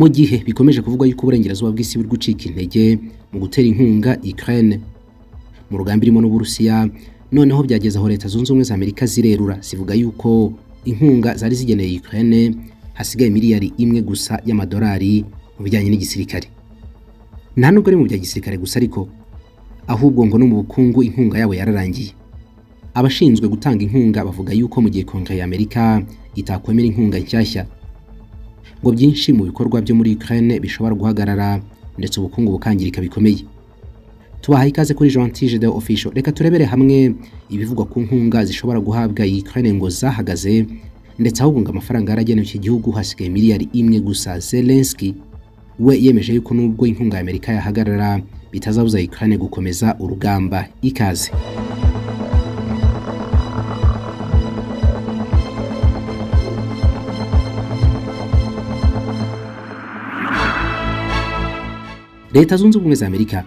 Mu gihe bikomeje kuvugwa yuko uburengerazuba bw'isi buri gucika intege mu gutera inkunga Ukraine mu rugamba irimo n'Uburusiya, noneho byageze aho Leta Zunze Ubumwe za Amerika zirerura zivuga yuko inkunga zari zigeneye Ukraine hasigaye miliyari 1 gusa y'amadolari mu bijyanye n'igisirikare. Nta nubwo ari mu bya gisirikare gusa ariko, ahubwo ngo no mu bukungu inkunga yabo yararangiye. Abashinzwe gutanga inkunga bavuga yuko mu gihe Kongere ya Amerika itakwemera inkunga nshyashya, ngo byinshi mu bikorwa byo muri Ukraine bishobora guhagarara, ndetse ubukungu bukangirika bikomeye. Tubahaye ikaze kuri Gentil de Official. Reka turebere hamwe ibivugwa ku nkunga zishobora guhabwa Ukraine ngo zahagaze, ndetse ahubwo ngo amafaranga yaragenewe iki gihugu hasigaye miliyari 1 gusa. Zelensky we yemeje yuko nubwo inkunga ya Amerika yahagarara, bitazabuza Ukraine gukomeza urugamba. Ikaze. Leta Zunze Ubumwe za Amerika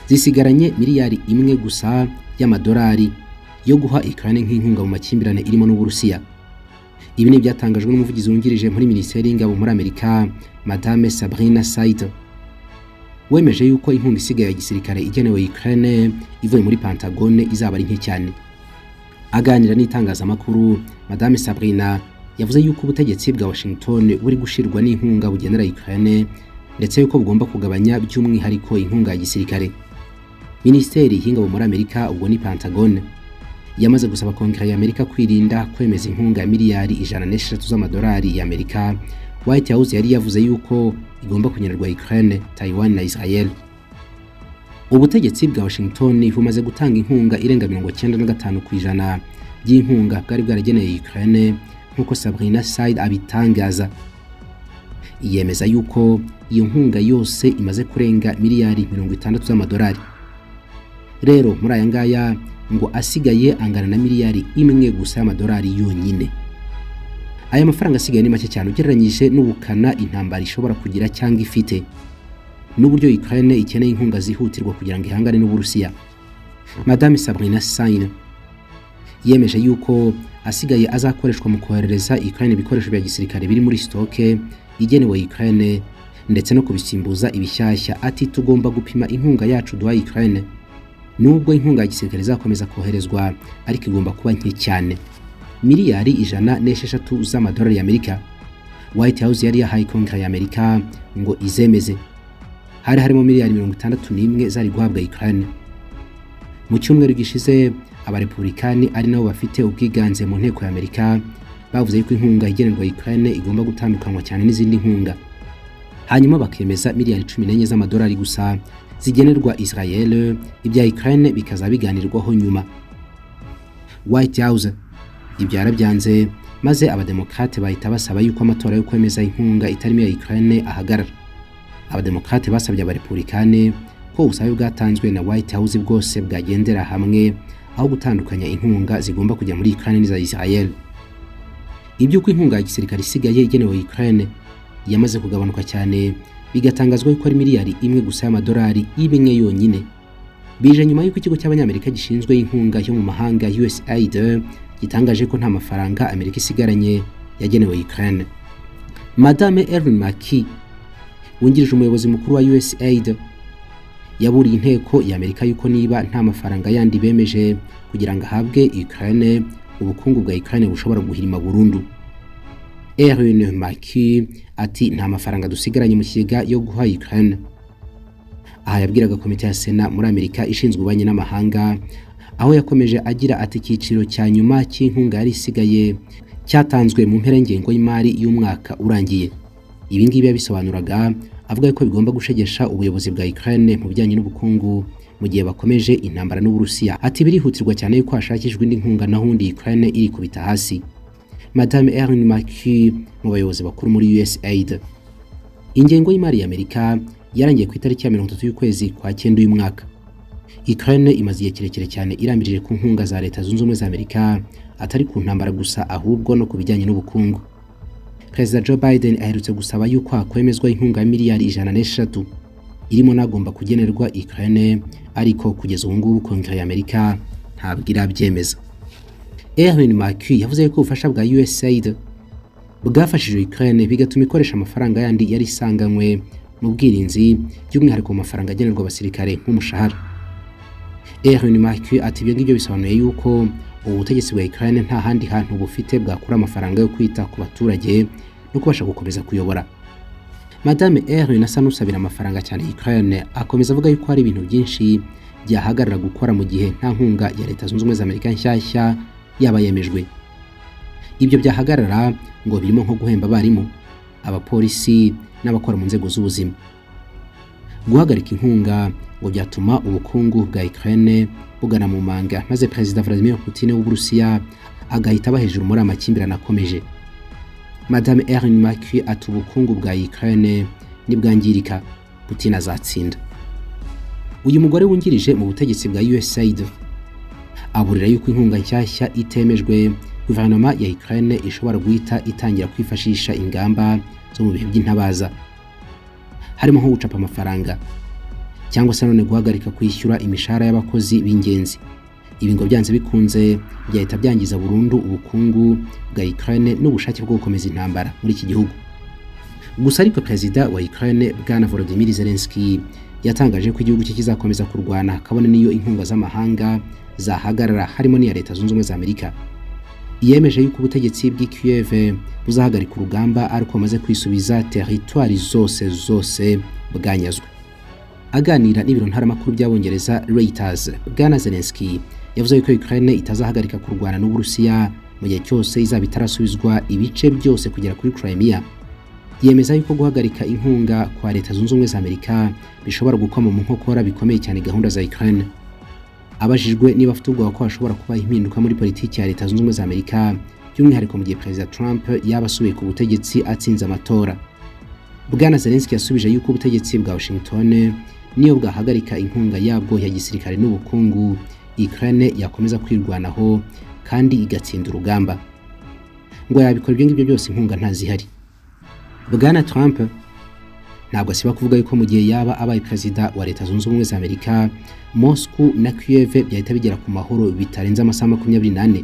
zisigaranye miliyari 1 gusa y'amadolari yo guha Ukraine nk'inkunga mu makimbirane irimo n'Uburusiya. Ibi ni ibyatangajwe n'umuvugizi wungirije muri Minisiteri y'Ingabo muri Amerika, Madame Sabrina Said, wemeje yuko inkunga isigaye ya gisirikare igenewe Ukraine ivuye muri Pentagone izaba ari nke cyane. Aganira n'itangazamakuru, Madame Sabrina yavuze yuko ubutegetsi bwa Washington buri gushirwa n'inkunga bugenera Ukraine, ndetse yuko bugomba kugabanya by'umwihariko inkunga ya gisirikare. Minisiteri y'Ingabo muri Amerika, ubwo ni Pentagone, yamaze gusaba Kongere ya Amerika kwirinda kwemeza inkunga ya miliyari 103 z'amadolari ya Amerika White House yari yavuze yuko igomba kugenerwa Ukraine, Taiwan na Israel. Ubutegetsi bwa Washington bumaze gutanga inkunga irenga 95% by'inkunga bwari bwarageneye Ukraine, nk'uko Sabrina Said abitangaza. Yemeza yuko iyo nkunga yose imaze kurenga miliyari 60 z'amadolari. Rero muri aya ngaya ngo asigaye angana na miliyari 1 gusa y'amadolari yonyine. Aya mafaranga asigaye ni make cyane ugereranyije n'ubukana intambara ishobora kugira cyangwa ifite, n'uburyo Ukraine ikeneye inkunga zihutirwa kugira ngo ihangane n'Uburusiya. Madame Sabrina Sain yemeje yuko asigaye azakoreshwa mu koherereza Ukraine ibikoresho bya gisirikare biri muri stock igenewe Ukraine, ndetse no kubisimbuza ibishyashya. Ati: "Tugomba gupima inkunga yacu duha Ukraine. Nubwo inkunga ya gisirikare izakomeza koherezwa, ariko igomba kuba nke cyane." Miliyari 106 z'amadolari y'Amerika White House yari yahaye Kongere ya Amerika ngo izemeze, hari harimo miliyari 61 zari guhabwa Ukraine. Mu cyumweru gishize, Abarepublikani, ari nabo bafite ubwiganze mu nteko ya Amerika, bavuze yuko inkunga igenerwa Ukraine igomba gutandukanywa cyane n'izindi nkunga, hanyuma bakemeza miliyari 14 z'amadolari gusa zigenerwa Israel, ibya Ukraine bikaza biganirwaho nyuma. White House ibyo yarabyanze, maze Abademokrate bahita basaba yuko amatora yo kwemeza inkunga itarimo iya Ukraine ahagarara. Abademokrate basabye Abarepublikane ko ubusabe bwatanzwe na White House bwose bwagendera hamwe, aho gutandukanya inkunga zigomba kujya muri Ukraine n'iza Israel. Iby'uko inkunga ya gisirikare isigaye igenewe Ukraine yamaze kugabanuka cyane, bigatangazwa yuko ari miliyari 1 gusa y'amadolari, imwe yonyine, bije nyuma y'uko ikigo cy'Abanyamerika gishinzwe inkunga yo mu mahanga, USAID, gitangaje ko nta mafaranga Amerika isigaranye yagenewe Ukraine. Madame Erin McKee, wungirije umuyobozi mukuru wa USAID, yaburiye inteko ya Amerika yuko niba nta mafaranga yandi bemeje kugira ngo ahabwe Ukraine, ubukungu bwa Ukraine bushobora guhirima burundu. Erin McKee ati: "Nta mafaranga dusigaranye mu kigega yo guha Ukraine." Aha yabwiraga komite ya Sena muri Amerika ishinzwe ububanyi n'amahanga, aho yakomeje agira ati: "Icyiciro cya nyuma cy'inkunga yari isigaye cyatanzwe mu mpera y'ingengo y'imari y'umwaka urangiye." Ibi ngibi yabisobanuraga avuga ko bigomba gushegesha ubuyobozi bwa Ukraine mu bijyanye n'ubukungu mu gihe bakomeje intambara n'Uburusiya. Ati: "Birihutirwa cyane yuko hashakishwa indi nkunga, naho ubundi Ukraine irikubita hasi." Madame Erin McKee, mu bayobozi bakuru muri USAID. Ingengo y'imari ya Amerika yarangiye ku itariki ya 30 y'ukwezi kwa cyenda uyu mwaka. Ukraine imaze igihe kirekire cyane irambirije ku nkunga za Leta Zunze Ubumwe za Amerika, atari ku ntambara gusa, ahubwo no ku bijyanye n'ubukungu. Perezida Joe Biden aherutse gusaba yuko hakwemezwa inkunga ya miliyari 103 irimo n'agomba kugenerwa Ukraine, ariko kugeza ubu ngubu Kongere ya Amerika ntabwo irabyemeza. Erin McKee yavuze ko ubufasha bwa USAID Bwafashije Ukraine, bigatuma ikoresha amafaranga yandi yari isanganywe mu bwirinzi, by'umwihariko mu mafaranga agenerwa abasirikare nk'umushahara. Erwin Marquis ati: "Ibyo ngibyo bisobanuye yuko ubu butegetsi bwa Ukraine nta handi hantu bufite bwakura amafaranga yo kwita ku baturage no kubasha gukomeza kuyobora." Madame Erwin asa n'usabira amafaranga cyane Ukraine, akomeza avuga yuko hari ibintu byinshi byahagarara gukora mu gihe nta nkunga ya Leta Zunze Ubumwe za Amerika nshyashya yaba yemejwe. Ibyo byahagarara ngo birimo nko guhemba abarimu, abapolisi n'abakora mu nzego z'ubuzima. Guhagarika inkunga ngo byatuma ubukungu bwa Ukraine bugana mu manga, maze Perezida Vladimir Putin w'Uburusiya agahita aba hejuru muri amakimbirane akomeje. Madame Erin Maki ati: "Ubukungu bwa Ukraine nibwangirika, Putin azatsinda." Uyu mugore wungirije mu butegetsi bwa USAID aburira yuko inkunga nshyashya itemejwe, guverinoma ya Ukraine ishobora guhita itangira kwifashisha ingamba zo mu bihe by'intabaza, harimo nko gucapa amafaranga cyangwa se none guhagarika kwishyura imishahara y'abakozi b'ingenzi. Ibi ngo byanze bikunze byahita byangiza burundu ubukungu bwa Ukraine n'ubushake bwo gukomeza intambara muri iki gihugu. Gusa ariko Perezida wa Ukraine, Bwana Volodymyr Zelensky, yatangaje ko igihugu cye kizakomeza kurwana kabone n'iyo inkunga z'amahanga zahagarara, harimo n'iya Leta Zunze Ubumwe za Amerika. Yemeje yuko ubutegetsi bw'i Kiev buzahagarika urugamba ariko bamaze kwisubiza teritwari zose zose bwanyazwe. Aganira n'ibiro ntaramakuru by'Abongereza Reuters, Bwana Zelensky yavuze yuko Ukraine itazahagarika kurwana n'Uburusiya mu gihe cyose izaba itarasubizwa ibice byose kugera kuri Crimea. Yemeza yuko guhagarika inkunga kwa Leta Zunze Ubumwe za Amerika bishobora gukoma mu nkokora bikomeye cyane gahunda za Ukraine. Abajijwe niba afite ubwoba ko hashobora kuba impinduka muri politiki ya Leta Zunze Ubumwe za Amerika, by'umwihariko mu gihe Perezida Trump yaba asubiye ku butegetsi atsinze amatora, Bwana Zelensky yasubije yuko ubutegetsi bwa Washington niyo bwahagarika inkunga yabwo ya gisirikare n'ubukungu, Ukraine yakomeza kwirwanaho kandi igatsinda urugamba. Ngo yabikora ibyo ngibyo byose inkunga ntazihari. Bwana Trump ntabwo asiba kuvuga yuko mu gihe yaba abaye perezida wa Leta Zunze Ubumwe za Amerika, Moscow na Kiev byahita bigera ku mahoro bitarenze amasaha 24.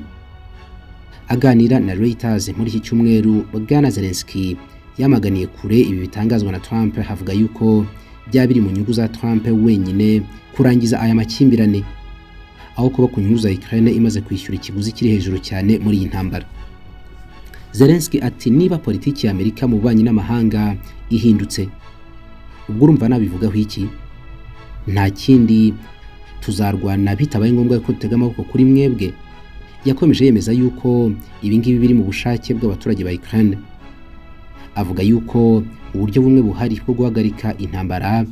Aganira na Reuters muri iki cyumweru, Bwana Zelensky yamaganiye kure ibi bitangazwa na Trump, havuga yuko byaba biri mu nyungu za Trump wenyine kurangiza aya makimbirane aho kuba ku nyungu za Ukraine imaze kwishyura ikiguzi kiri hejuru cyane muri iyi ntambara. Zelensky ati: "Niba politiki ya Amerika mu bubanyi n'amahanga ihindutse, ubwo urumva nabivugaho iki? Nta kindi, tuzarwana bitabaye ngombwa ko dutega amaboko kuri mwebwe." Yakomeje yemeza yuko ibi ngibi biri mu bushake bw'abaturage ba Ukraine. Avuga yuko uburyo bumwe buhari bwo guhagarika intambara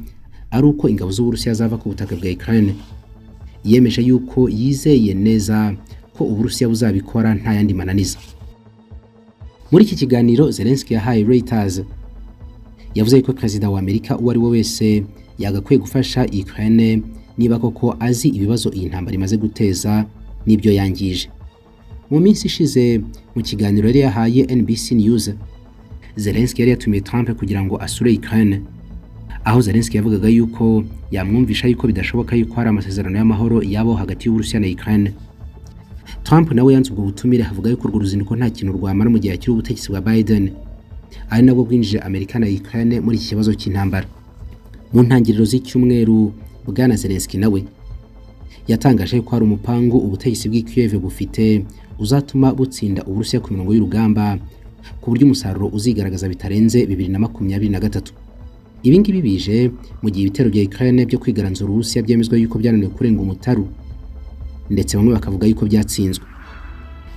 ari uko ingabo z'Uburusiya zava ku butaka bwa Ukraine. Yemeje yuko yizeye neza ko Uburusiya buzabikora nta yandi mananiza. Muri iki kiganiro Zelensky yahaye Reuters, yavuze ko perezida wa Amerika uwo ari we wese yagakwiye gufasha Ukraine niba koko azi ibibazo iyi ntambara imaze guteza n'ibyo yangije. Mu minsi ishize, mu kiganiro yari yahaye NBC News, Zelensky yari yatumiye Trump kugira ngo asure Ukraine, aho Zelensky yavugaga yuko yamwumvisha yuko bidashoboka yuko hari amasezerano y'amahoro yabo hagati y'Uburusiya na Ukraine. Trump nawe yanze ubwo butumire, avuga yuko urwo ruzinduko nta kintu rwamara mu gihe akiri ubutegetsi bwa Biden, ari nabwo bwinjije Amerika na Ukraine muri iki kibazo cy'intambara. Mu ntangiriro z'icyumweru, Bwana Zelensky nawe yatangaje ko hari umupangu ubutegetsi bw'i Kiev bufite uzatuma butsinda Uburusiya ku mirongo y'urugamba, ku buryo umusaruro uzigaragaza bitarenze 2023. Ibi ngibi bije mu gihe ibitero bya Ukraine byo kwigaranzura Uburusiya byemezwa yuko byananiwe kurenga umutaru, ndetse bamwe bakavuga yuko byatsinzwe.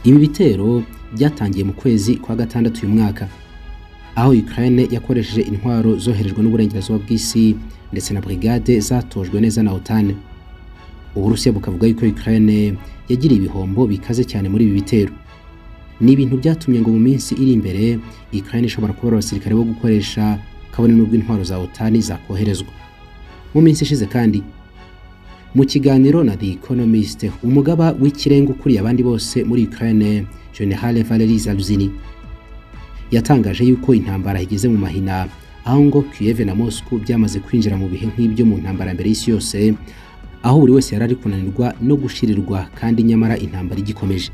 Ibi bitero byatangiye mu kwezi kwa gatandatu uyu mwaka, aho Ukraine yakoresheje intwaro zoherejwe n'uburengerazuba bw'isi ndetse na brigade zatojwe neza na OTAN. Uburusiya bukavuga yuko Ukraine yagiriye ibihombo bikaze cyane muri ibi bitero. Ni ibintu byatumye ngo mu minsi iri imbere Ukraine ishobora kubura abasirikare bo gukoresha, kabone n'ubwo intwaro za OTAN zakoherezwa. Mu minsi ishize kandi, mu kiganiro na The Economist, umugaba w'ikirenga ukuriye abandi bose muri Ukraine, General Valery Zaluzhny, yatangaje yuko intambara igeze mu mahina, aho ngo Kiev na Moscow byamaze kwinjira mu bihe nk'ibyo mu ntambara mbere y'isi yose, aho buri wese yari ari kunanirwa no gushirirwa kandi nyamara intambara igikomeje.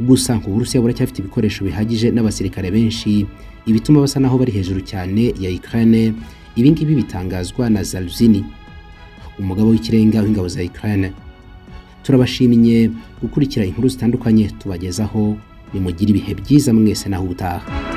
Gusa ngo Uburusiya buracyafite ibikoresho bihagije n'abasirikare benshi, ibituma basa naho bari hejuru cyane ya Ukraine. Ibi ngibi bitangazwa na Zaluzhny, umugabo w'ikirenga w'ingabo za Ukraine. Turabashimiye gukurikira inkuru zitandukanye tubagezaho. Nimugire ibihe byiza mwese, naho ubutaha.